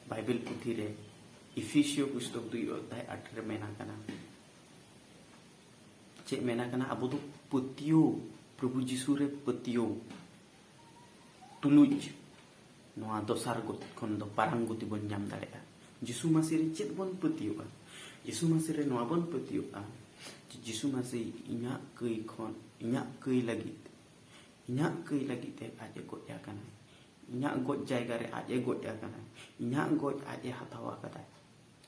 ᱵᱟᱭᱵᱮᱞ ᱯᱩᱛᱷᱤ ᱨᱮ ᱤᱯᱷᱤᱥᱤᱭᱚ ᱯᱩᱥᱛᱚᱠ ᱫᱩᱭ ᱚᱫᱷᱭᱟᱭ ᱟᱴ ᱨᱮ ᱢᱮᱱ ᱟᱠᱟᱱᱟ᱾ ᱪᱮᱫ ᱢᱮᱱ ᱟᱠᱟᱱᱟ? ᱟᱵᱚ ᱫᱚ ᱯᱟᱹᱛᱭᱟᱹᱣ, ᱯᱨᱚᱵᱷᱩ ᱡᱤᱥᱩ ᱨᱮ ᱯᱟᱹᱛᱭᱟᱹᱣ, ᱛᱩᱞᱩᱡ ᱱᱚᱣᱟ ᱫᱚᱥᱟᱨ ᱜᱚᱛᱤ ᱠᱷᱚᱱ ᱫᱚ ᱯᱟᱨᱟᱝ ᱜᱚᱛᱤ ᱵᱚᱱ ᱧᱟᱢ ᱫᱟᱲᱮᱭᱟᱜᱼᱟ᱾ ᱡᱤᱥᱩ ᱢᱟᱹᱥᱤ ᱨᱮ ᱪᱮᱫ ᱵᱚᱱ ᱯᱟᱹᱛᱭᱟᱹᱜᱼᱟ? ᱡᱤᱥᱩ ᱢᱟᱹᱥᱤ ᱨᱮ ᱱᱚᱣᱟ ᱵᱚᱱ ᱯᱟᱹᱛᱭᱟᱹᱜᱼᱟ ᱡᱮ ᱡᱤᱥᱩ ᱢᱟᱹᱥᱤ ᱤᱧᱟᱹᱜ ᱠᱟᱹᱭ ᱠᱷᱚᱱ, ᱤᱧᱟᱹᱜ ᱠᱟᱹᱭ ᱞᱟᱹᱜᱤᱫ, ᱤᱧᱟᱹᱜ ᱠᱟᱹᱭ ᱞᱟᱹᱜᱤᱫ ᱛᱮ ᱟᱡ ᱮ ᱜᱚᱡ ᱟᱠᱟᱱᱟ᱾ ᱤᱧᱟᱹᱜ ᱜᱚᱡ ᱡᱟᱭᱜᱟ ᱨᱮ ᱟᱡ ᱮ ᱜᱚᱡ ᱟᱠᱟᱱᱟ᱾ ᱤᱧᱟᱹᱜ ᱜᱚᱡ ᱟᱡ ᱮ ᱦᱟᱛᱟᱣ ᱟᱠᱟᱫᱟ᱾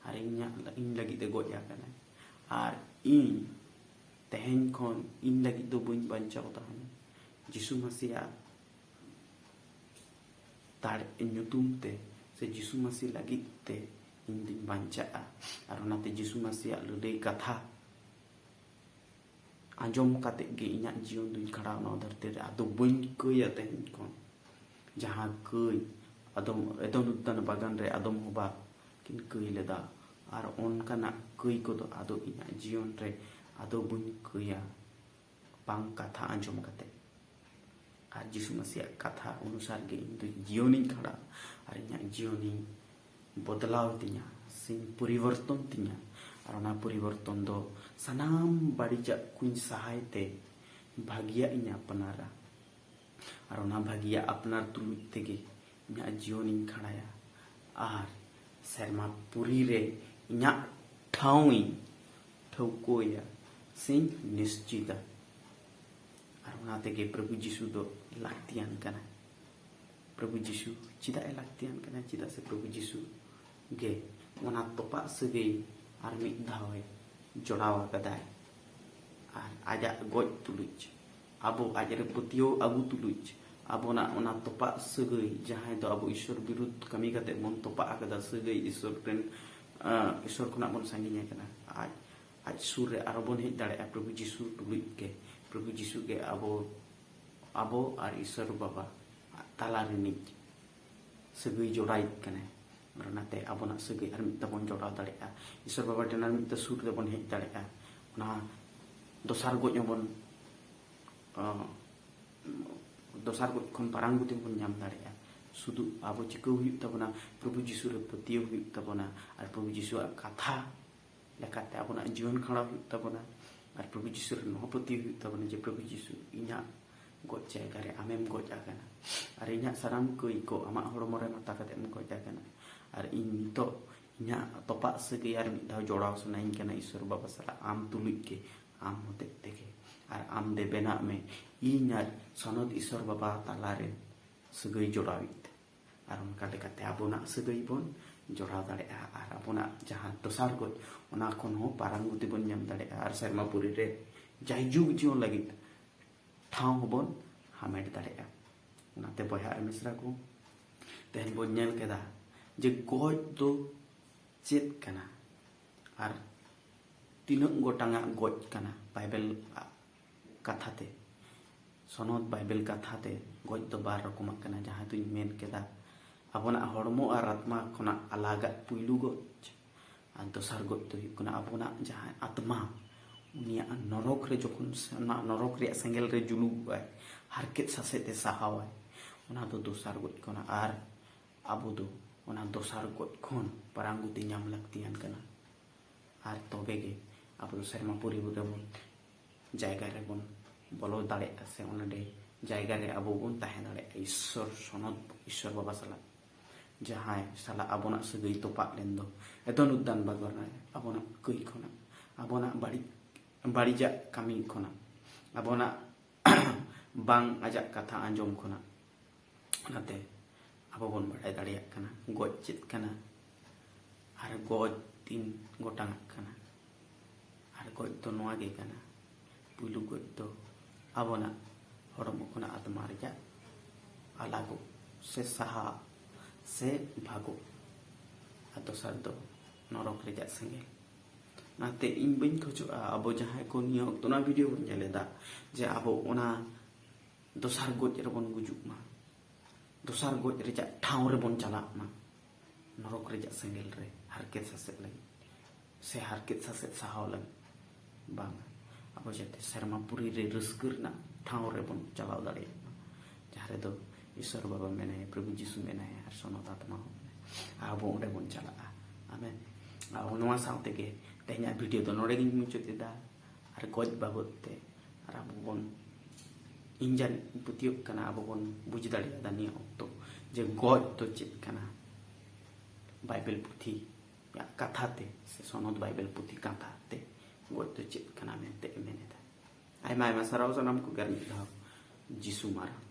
ᱟᱨ ᱤᱧᱟᱹᱜ, ᱤᱧ ᱞᱟᱹᱜᱤᱫ ᱮ ᱜᱚᱡ ᱟᱠᱟᱱᱟ᱾ ᱟᱨ ᱤᱧ ᱛᱮᱦᱮᱧ ᱠᱷᱚᱱ ᱤᱧ ᱞᱟᱹᱜᱤᱫ ᱫᱚ ᱵᱟᱹᱧ ᱵᱟᱧᱪᱟᱣ ᱛᱟᱦᱮᱱᱟ᱾ ᱡᱤᱥᱩ ᱢᱟᱹᱥᱤᱭᱟᱜ ᱫᱟᱲᱮ ᱧᱩᱛᱩᱢ ᱛᱮ ᱥᱮ ᱡᱤᱥᱩ ᱢᱟᱹᱥᱤ ᱞᱟᱹᱜᱤᱫ ᱛᱮ ᱤᱧ ᱫᱩᱧ ᱵᱟᱧᱪᱟᱜᱼᱟ᱾ ᱟᱨ ᱚᱱᱟᱛᱮ ᱡᱤᱥᱩ ᱢᱟᱹᱥᱤᱭᱟᱜ ᱞᱟᱹᱞᱟᱹᱭ ᱠᱟᱛᱷᱟ ᱟᱸᱡᱚᱢ ᱠᱟᱛᱮ ᱜᱮ ᱤᱧᱟᱹᱜ ᱡᱤᱭᱚᱱ ᱫᱩᱧ ᱠᱷᱟᱸᱰᱟᱣ ᱱᱚᱣᱟ ᱫᱷᱟᱹᱨᱛᱤ ᱨᱮ᱾ ᱟᱫᱚ ᱵᱟᱹᱧ ᱠᱟᱹᱭᱟ ᱛᱮᱦᱮᱧ ᱠᱷᱚᱱ᱾ ᱡᱟᱦᱟᱸ ᱠᱟᱹᱭ ᱟᱫᱚᱢ ᱮᱫᱚᱱ ᱩᱫᱽᱫᱟᱱ ᱵᱟᱜᱟᱱ ᱨᱮ ᱟᱫᱚᱢ ᱦᱚᱵᱟ ᱠᱤᱱ ᱠᱟᱹᱭ ᱞᱮᱫᱟ, ᱟᱨ ᱚᱱᱠᱟᱱᱟᱜ ᱠᱟᱹᱭ ᱠᱚᱫᱚ ᱟᱫᱚ ᱤᱧᱟᱹᱜ ᱡᱤᱭᱚᱱ ᱨᱮ ᱟᱫᱚ ᱵᱟᱹᱧ ᱠᱟᱹᱭᱟ᱾ ᱵᱟᱝ ᱠᱟᱛᱷᱟ ᱟᱸᱡᱚᱢ ᱠᱟᱛᱮ ᱟᱨ ᱡᱤᱥᱩ ᱢᱟᱹᱥᱤᱭᱟᱜ ᱠᱟᱛᱷᱟ ᱚᱱᱩᱥᱟᱨ ᱜᱮ ᱤᱧ ᱫᱚ ᱡᱤᱭᱚᱱᱤᱧ ᱠᱷᱟᱸᱰᱟᱣᱟ ᱟᱨ ᱤᱧᱟᱹᱜ ᱡᱤᱭᱚᱱᱤᱧ ᱵᱚᱫᱞᱟᱣ ᱛᱤᱧᱟ ᱥᱮᱧ ᱯᱚᱨᱤᱵᱚᱨᱛᱚᱱ ᱛᱤᱧᱟ᱾ ᱟᱨ ᱚᱱᱟ ᱯᱚᱨᱤᱵᱚᱨᱛᱚᱱ ᱫᱚ ᱥᱟᱱᱟᱢ ᱵᱟᱹᱲᱤᱡᱟᱜ ᱠᱚᱧ ᱥᱟᱦᱟᱭ ᱛᱮ ᱵᱷᱟᱹᱜᱤᱭᱟᱜ ᱤᱧ ᱟᱯᱱᱟᱨᱟ᱾ ᱟᱨ ᱚᱱᱟ ᱵᱷᱟᱹᱜᱤᱭᱟᱜ ᱟᱯᱱᱟᱨ ᱛᱩᱞᱩᱡ ᱛᱮᱜᱮ ᱤᱧᱟᱹᱜ ᱡᱤᱭᱚᱱᱤᱧ ᱠᱷᱟᱸᱰᱟᱭᱟ ᱟᱨ ᱥᱮᱨᱢᱟ ᱯᱩᱨᱤ ᱨᱮ ᱤᱧᱟᱹᱜ ᱴᱷᱟᱶ ᱤᱧ ᱴᱷᱟᱹᱣᱠᱟᱹᱭᱟ ᱥᱮᱧ ᱱᱤᱥᱪᱤᱛᱟ᱾ ᱟᱨ ᱚᱱᱟ ᱛᱮᱜᱮ ᱯᱨᱚᱵᱷᱩ ᱡᱤᱥᱩ ᱫᱚ ᱞᱟᱹᱠᱛᱤᱭᱟᱱ ᱠᱟᱱᱟᱭ᱾ ᱯᱨᱚᱵᱷᱩ ᱡᱤᱥᱩ ᱪᱮᱫᱟᱜ ᱮ ᱞᱟᱹᱠᱛᱤᱭᱟᱱ ᱠᱟᱱᱟ? ᱪᱮᱫᱟᱜ ᱥᱮ ᱯᱨᱚᱵᱷᱩ ᱡᱤᱥᱩ ᱜᱮ ᱚᱱᱟ ᱛᱚᱯᱟᱜ ᱥᱟᱹᱜᱟᱹᱭ ᱟᱨ ᱢᱤᱫ ᱫᱷᱟᱣ ᱮ ᱡᱚᱲᱟᱣ ᱟᱠᱟᱫᱟᱭ᱾ ᱟᱨ ᱟᱡᱟᱜ ᱜᱚᱡ ᱛᱩᱞᱩᱡ, ᱟᱵᱚ ᱟᱡ ᱨᱮ ᱯᱟᱹᱛᱭᱟᱹᱣ ᱟᱹᱜᱩ ᱛᱩᱞᱩᱡ, ᱟᱵᱚᱱᱟᱜ ᱚᱱᱟ ᱛᱚᱯᱟᱜ ᱥᱟᱹᱜᱟᱹᱭ, ᱡᱟᱦᱟᱸᱭ ᱫᱚ ᱟᱵᱚ ᱤᱥᱚᱨ ᱵᱤᱨᱩᱫᱷ ᱠᱟᱹᱢᱤ ᱠᱟᱛᱮ ᱵᱚᱱ ᱛᱚᱯᱟᱜ ᱟᱠᱟᱫᱟ ᱥᱟᱹᱜᱟᱹᱭ, ᱤᱥᱚᱨ ᱨᱮᱱ, ᱟᱸ, ᱤᱥᱚᱨ ᱠᱷᱚᱱᱟᱜ ᱵᱚᱱ ᱥᱟᱺᱜᱤᱧ ᱟᱠᱟᱱᱟ, ᱟᱡ, ᱟᱡ ᱥᱩᱨ ᱨᱮ ᱟᱨᱚ ᱵᱚᱱ ᱦᱮᱡ ᱫᱟᱲᱮᱭᱟᱜᱼᱟ ᱯᱨᱚᱵᱷᱩ ᱡᱤᱥᱩ ᱛᱩᱞᱩᱡ ᱜᱮ᱾ ᱯᱨᱚᱵᱷᱩ ᱡᱤᱥᱩ ᱜᱮ ᱟᱵᱚ, ᱟᱵᱚ ᱟᱨ ᱤᱥᱚᱨ ᱵᱟᱵᱟ ᱛᱟᱞᱟ ᱨᱤᱱᱤᱡ ᱥᱟᱹᱜᱟᱹᱭ ᱡᱚᱲᱟᱭᱤᱡ ᱠᱟᱱᱟᱭ᱾ ᱟᱨ ᱚᱱᱟᱛᱮ ᱟᱵᱚᱱᱟᱜ ᱥᱟᱹᱜᱟᱹᱭ ᱟᱨ ᱢᱤᱫ ᱫᱷᱟᱣ ᱵᱚᱱ ᱡᱚᱲᱟᱣ ᱫᱟᱲᱮᱭᱟᱜᱼᱟ, ᱤᱥᱚᱨ ᱵᱟᱵᱟ ᱴᱷᱮᱱ ᱟᱨ ᱢᱤᱫ ᱫᱷᱟᱣ ᱥᱩᱨ ᱨᱮᱵᱚᱱ ᱦᱮᱡ ᱫᱟᱲᱮᱭᱟᱜᱼᱟ᱾ ᱚᱱᱟ ᱫᱚᱥᱟᱨ ᱜᱚᱡ ᱦᱚᱸᱵᱚᱱ, ᱟᱸ, ᱫᱚᱥᱟᱨ ᱜᱚᱡ ᱠᱷᱚᱱ ᱯᱟᱨᱟᱝ ᱜᱚᱛᱤ ᱦᱚᱸᱵᱚᱱ ᱧᱟᱢ ᱫᱟᱲᱮᱭᱟᱜᱼᱟ᱾ ᱥᱩᱫᱷᱩ ᱟᱵᱚ ᱪᱤᱠᱟᱹ ᱦᱩᱭᱩᱜ ᱛᱟᱵᱚᱱᱟ? ᱯᱨᱚᱵᱷᱩ ᱡᱤᱥᱩ ᱨᱮ ᱯᱟᱹᱛᱭᱟᱹᱣ ᱦᱩᱭᱩᱜ ᱛᱟᱵᱚᱱᱟ ᱟᱨ ᱯᱨᱚᱵᱷᱩ ᱡᱤᱥᱩᱣᱟᱜ ᱠᱟᱛᱷᱟ ᱞᱮᱠᱟᱛᱮ ᱟᱵᱚᱱᱟᱜ ᱡᱤᱭᱚᱱ ᱠᱷᱟᱸᱰᱟᱣ ᱦᱩᱭᱩᱜ ᱛᱟᱵᱚᱱᱟ᱾ ᱟᱨ ᱯᱨᱚᱵᱷᱩ ᱡᱤᱥᱩ ᱨᱮ ᱱᱚᱣᱟ ᱯᱟᱹᱛᱭᱟᱹᱣ ᱦᱩᱭᱩᱜ ᱛᱟᱵᱚᱱᱟ ᱡᱮ ᱯᱨᱚᱵᱷᱩ ᱡᱤᱥᱩ ᱤᱧᱟᱹᱜ ᱜᱚᱡ ᱡᱟᱭᱜᱟ ᱨᱮ ᱟᱢᱮᱢ ᱜᱚᱡ ᱟᱠᱟᱱᱟ᱾ ᱟᱨ ᱤᱧᱟᱹᱜ ᱥᱟᱱᱟᱢ ᱠᱟᱹᱭ ᱠᱚ ᱟᱢᱟᱜ ᱦᱚᱲᱢᱚ ᱨᱮ ᱢᱟᱛᱟ ᱠᱟᱛᱮ ᱮᱢ ᱜᱚᱡ ᱟᱠᱟᱱᱟ᱾ ᱟᱨ ᱤᱧ ᱱᱤᱛᱚᱜ ᱤᱧᱟᱹᱜ ᱛᱚᱯᱟᱜ ᱥᱟᱹᱜᱟᱹᱭ ᱟᱨ ᱢᱤᱫ ᱫᱷᱟᱣ ᱡᱚᱲᱟᱣ ᱥᱟᱱᱟᱧ ᱠᱟᱱᱟ ᱤᱥᱚᱨ ᱵᱟᱵᱟ ᱥᱟᱞᱟᱜ, ᱟᱢ ᱛᱩᱞᱩᱡ ᱜᱮ, ᱟᱢ ᱦᱚᱛᱮᱡ ᱛᱮᱜᱮ᱾ ᱟᱨ ᱟᱢ ᱫᱮᱵᱮᱱᱟᱜ ᱢᱮ ᱤᱧ ᱟᱨ ᱥᱚᱱᱚᱛ ᱤᱥᱚᱨ ᱵᱟᱵᱟ ᱛᱟᱞᱟᱨᱮ ᱥᱟᱹᱜᱟᱹᱭ ᱡᱚᱲᱟᱣᱤᱡ ᱛᱮ᱾ ᱟᱨ ᱚᱱᱠᱟ ᱞᱮᱠᱟᱛᱮ ᱟᱵᱚᱱᱟᱜ ᱥᱟᱹᱜᱟᱹᱭ ᱵᱚᱱ ᱡᱚᱲᱟᱣ ᱫᱟᱲᱮᱭᱟᱜᱼᱟ᱾ ᱟᱨ ᱟᱵᱚᱱᱟᱜ ᱡᱟᱦᱟᱸ ᱫᱚᱥᱟᱨ ᱜᱚᱡ, ᱚᱱᱟ ᱠᱷᱚᱱ ᱦᱚᱸ ᱯᱟᱨᱟᱝᱜᱚᱛᱤ ᱵᱚᱱ ᱧᱟᱢ ᱫᱟᱲᱮᱭᱟᱜᱼᱟ᱾ ᱟᱨ ᱥᱮᱨᱢᱟ ᱯᱩᱨᱤ ᱨᱮ ᱡᱟᱭᱡᱩᱜᱽ ᱡᱤᱭᱚᱱ ᱞᱟᱹᱜᱤᱫ ᱴᱷᱟᱶ ᱦᱚᱸᱵᱚᱱ ᱦᱟᱢᱮᱴ ᱫᱟᱲᱮᱭᱟᱜᱼᱟ᱾ ᱚᱱᱟᱛᱮ ᱵᱚᱭᱦᱟ ᱟᱨ ᱢᱤᱥᱨᱟ ᱠᱚ, ᱛᱮᱦᱮᱧ ᱵᱚᱱ ᱧᱮᱞ ᱠᱮᱫᱟ ᱡᱮ ᱜᱚᱡ ᱫᱚ ᱪᱮᱫ ᱠᱟᱱᱟ ᱟᱨ ᱛᱤᱱᱟᱹᱜ ᱜᱚᱴᱟᱝᱟᱜ ᱜᱚᱡ ᱠᱟᱱᱟ ᱵᱟᱭᱵᱮᱞ ᱠᱟᱛᱷᱟ ᱛᱮ᱾ ᱥᱚᱱᱚᱛ ᱵᱟᱭᱵᱮᱞ ᱠᱟᱛᱷᱟ ᱛᱮ ᱜᱚᱡ ᱫᱚ ᱵᱟᱨ ᱨᱚᱠᱚᱢᱟᱜ ᱠᱟᱱᱟ, ᱡᱟᱦᱟᱸ ᱫᱚᱧ ᱢᱮᱱ ᱠᱮᱫᱟ ᱟᱵᱚᱱᱟᱜ ᱦᱚᱲᱢᱚ ᱟᱨ ᱟᱛᱢᱟ ᱠᱷᱚᱱᱟᱜ ᱟᱞᱟᱜᱟᱜ ᱯᱩᱭᱞᱩ ᱜᱚᱡ᱾ ᱟᱨ ᱫᱚᱥᱟᱨ ᱜᱚᱡ ᱫᱚ ᱦᱩᱭᱩᱜ ᱠᱟᱱᱟ ᱟᱵᱚᱱᱟᱜ ᱡᱟᱦᱟᱸ ᱟᱛᱢᱟ, ᱩᱱᱤᱭᱟᱜ ᱱᱚᱨᱚᱠ ᱨᱮ ᱡᱚᱠᱷᱚᱱ ᱥᱮ-, ᱚᱱᱟ ᱱᱚᱨᱚᱠ ᱨᱮᱭᱟᱜ ᱥᱮᱸᱜᱮᱞ ᱨᱮ ᱡᱩᱞᱩᱜᱼᱟᱭ, ᱦᱟᱨᱠᱮᱛ ᱥᱟᱥᱮᱛ ᱮ ᱥᱟᱦᱟᱣᱟᱭ, ᱚᱱᱟ ᱫᱚ ᱫᱚᱥᱟᱨ ᱜᱚᱡ ᱠᱟᱱᱟ᱾ ᱟᱨ ᱟᱵᱚ ᱫᱚ ᱚᱱᱟ ᱫᱚᱥᱟᱨ ᱜᱚᱡ ᱠᱷᱚᱱ ᱯᱟᱨᱟᱝᱜᱚᱛᱤ ᱧᱟᱢ ᱞᱟᱹᱠᱛᱤᱭᱟᱱ ᱠᱟᱱᱟ᱾ ᱟᱨ ᱛᱚᱵᱮ ᱜᱮ ᱟᱵᱚ ᱫᱚ ᱥᱮᱨᱢᱟ ᱯᱩᱨᱤ ᱨᱮᱵᱚᱱ ᱡᱟᱭᱜᱟ ᱨᱮᱵᱚᱱ ᱵᱚᱞᱚ ᱫᱟᱲᱮᱭᱟᱜᱼᱟ, ᱥᱮ ᱚᱸᱰᱮ ᱡᱟᱭᱜᱟ ᱨᱮ ᱟᱵᱚ ᱵᱚᱱ ᱛᱟᱦᱮᱸ ᱫᱟᱲᱮᱭᱟᱜᱼᱟ ᱤᱥᱥᱚᱨ ᱥᱚᱱᱚᱛ, ᱤᱥᱥᱚᱨ ᱵᱟᱵᱟ ᱥᱟᱞᱟᱜ, ᱡᱟᱦᱟᱸᱭ ᱥᱟᱞᱟᱜ ᱟᱵᱚᱱᱟᱜ ᱥᱟᱹᱜᱟᱹᱭ ᱛᱚᱯᱟᱜ ᱞᱮᱱ ᱫᱚ ᱮᱫᱚᱱ ᱩᱫᱟᱱ ᱵᱟᱜᱚᱨ ᱨᱮ, ᱟᱵᱚᱱᱟᱜ ᱠᱟᱹᱭ ᱠᱷᱚᱱᱟᱜ, ᱟᱵᱚᱱᱟᱜ ᱵᱟᱹᱲᱤᱡ, ᱵᱟᱹᱲᱤᱡᱟᱜ ᱠᱟᱹᱢᱤ ᱠᱷᱚᱱᱟᱜ, ᱟᱵᱚᱱᱟᱜ ᱵᱟᱝ ᱟᱡᱟᱜ ᱠᱟᱛᱷᱟ ᱟᱸᱡᱚᱢ ᱠᱷᱚᱱᱟᱜ᱾ ᱚᱱᱟᱛᱮ ᱟᱵᱚ ᱵᱚᱱ ᱵᱟᱲᱟᱭ ᱫᱟᱲᱮᱭᱟᱜ ᱠᱟᱱᱟ ᱜᱚᱡ ᱪᱮᱫ ᱠᱟᱱᱟ ᱟᱨ ᱜᱚᱡ ᱛᱤᱱ ᱜᱚᱴᱟᱝᱟᱜ ᱠᱟᱱᱟ᱾ ᱟᱨ ᱜᱚᱡ ᱫᱚ ᱱᱚᱣᱟ ᱜᱮ ᱠᱟᱱᱟ, ᱯᱩᱭᱞᱩ ᱜᱚᱡ ᱫᱚ ᱟᱵᱚᱱᱟᱜ ᱦᱚᱲᱢᱚ ᱠᱷᱚᱱᱟᱜ ᱟᱛᱢᱟ ᱨᱮᱭᱟᱜ ᱟᱞᱟᱜᱚᱜ ᱥᱮ ᱥᱟᱦᱟ ᱥᱮ ᱵᱷᱟᱜᱚᱜ, ᱟᱨ ᱫᱚᱥᱟᱨ ᱫᱚ ᱱᱚᱨᱚᱠ ᱨᱮᱭᱟᱜ ᱥᱮᱸᱜᱮᱞ᱾ ᱚᱱᱟᱛᱮ ᱤᱧ ᱵᱟᱹᱧ ᱠᱷᱚᱡᱚᱜᱼᱟ ᱟᱵᱚ ᱡᱟᱦᱟᱸᱭ ᱠᱚ ᱱᱤᱭᱟᱹ ᱚᱠᱛᱚ ᱚᱱᱟ ᱵᱷᱤᱰᱤᱭᱳ ᱵᱚᱱ ᱧᱮᱞ ᱮᱫᱟ, ᱡᱮ ᱟᱵᱚ ᱚᱱᱟ ᱫᱚᱥᱟᱨ ᱜᱚᱡ ᱨᱮᱵᱚᱱ ᱜᱩᱡᱩᱜ ᱢᱟ, ᱫᱚᱥᱟᱨ ᱜᱚᱡ ᱨᱮᱭᱟᱜ ᱴᱷᱟᱶ ᱨᱮᱵᱚᱱ ᱪᱟᱞᱟᱜ ᱢᱟ, ᱱᱚᱨᱚᱠ ᱨᱮᱭᱟᱜ ᱥᱮᱸᱜᱮᱞ ᱨᱮ ᱦᱟᱨᱠᱮᱛ ᱥᱟᱥᱮᱛ ᱞᱟᱹᱜᱤᱫ ᱥᱮ ᱦᱟᱨᱠᱮᱛ ᱥᱟᱥᱮᱛ ᱥᱟᱦᱟᱣ ᱞᱟᱹᱜᱤᱫ᱾ ᱵᱟᱝ, ᱟᱵᱚ ᱡᱟᱛᱮ ᱥᱮᱨᱢᱟ ᱯᱩᱨᱤ ᱨᱮ ᱨᱟᱹᱥᱠᱟᱹ ᱨᱮᱱᱟᱜ ᱴᱷᱟᱶ ᱨᱮᱵᱚᱱ ᱪᱟᱞᱟᱣ ᱫᱟᱲᱮᱭᱟᱜ ᱢᱟ, ᱡᱟᱦᱟᱸ ᱨᱮᱫᱚ ᱤᱥᱚᱨ ᱵᱟᱵᱟ ᱢᱮᱱᱟᱭᱟ, ᱯᱨᱚᱵᱷᱩ ᱡᱤᱥᱩ ᱢᱮᱱᱟᱭᱟ ᱟᱨ ᱥᱚᱱᱚᱛ ᱟᱛᱢᱟ ᱦᱚᱸ ᱢᱮᱱᱟᱭᱟ᱾ ᱟᱵᱚ ᱚᱸᱰᱮ ᱵᱚᱱ ᱪᱟᱞᱟᱜᱼᱟ᱾ ᱟᱢᱮᱱ᱾ ᱟᱨ ᱱᱚᱣᱟ ᱥᱟᱶ ᱛᱮᱜᱮ ᱛᱮᱦᱮᱧᱟᱜ ᱵᱷᱤᱰᱤᱭᱳ ᱫᱚ ᱱᱚᱰᱮ ᱜᱤᱧ ᱢᱩᱪᱟᱹᱫ ᱮᱫᱟ᱾ ᱟᱨ ᱜᱚᱡ ᱵᱟᱵᱚᱫ ᱛᱮ ᱟᱨ ᱟᱵᱚ ᱵᱚᱱ ᱤᱧ ᱡᱟᱹᱱᱤᱡ ᱯᱟᱹᱛᱭᱟᱹᱜ ᱠᱟᱱᱟ ᱟᱵᱚ ᱵᱚᱱ ᱵᱩᱡᱽ ᱫᱟᱲᱮᱭᱟᱫᱟ ᱱᱤᱭᱟᱹ ᱚᱠᱛᱚ ᱡᱮ ᱜᱚᱡ ᱫᱚ ᱪᱮᱫ ᱠᱟᱱᱟ᱾ ᱵᱟᱭᱵᱮᱞ ᱯᱩᱛᱷᱤ ᱨᱮᱭᱟᱜ ᱠᱟᱛᱷᱟ ᱛᱮ ᱥᱮ ᱥᱚᱱᱚᱛ ᱵᱟᱭᱵᱮᱞ ᱯᱩᱛᱷᱤ ᱠᱟᱛᱷᱟ ᱛᱮ ᱜᱚᱡ ᱫᱚ ᱪᱮᱫ ᱠᱟᱱᱟ ᱢᱮᱱᱛᱮ ᱮ ᱢᱮᱱ ᱮᱫᱟ᱾ ᱟᱭᱢᱟ ᱟᱭᱢᱟ ᱥᱟᱨᱦᱟᱣ ᱥᱟᱱᱟᱢ ᱠᱚᱜᱮ ᱟᱨ ᱢᱤᱫ ᱫᱷᱟᱣ ᱡᱤᱥᱩ ᱢᱟᱨᱟᱝ᱾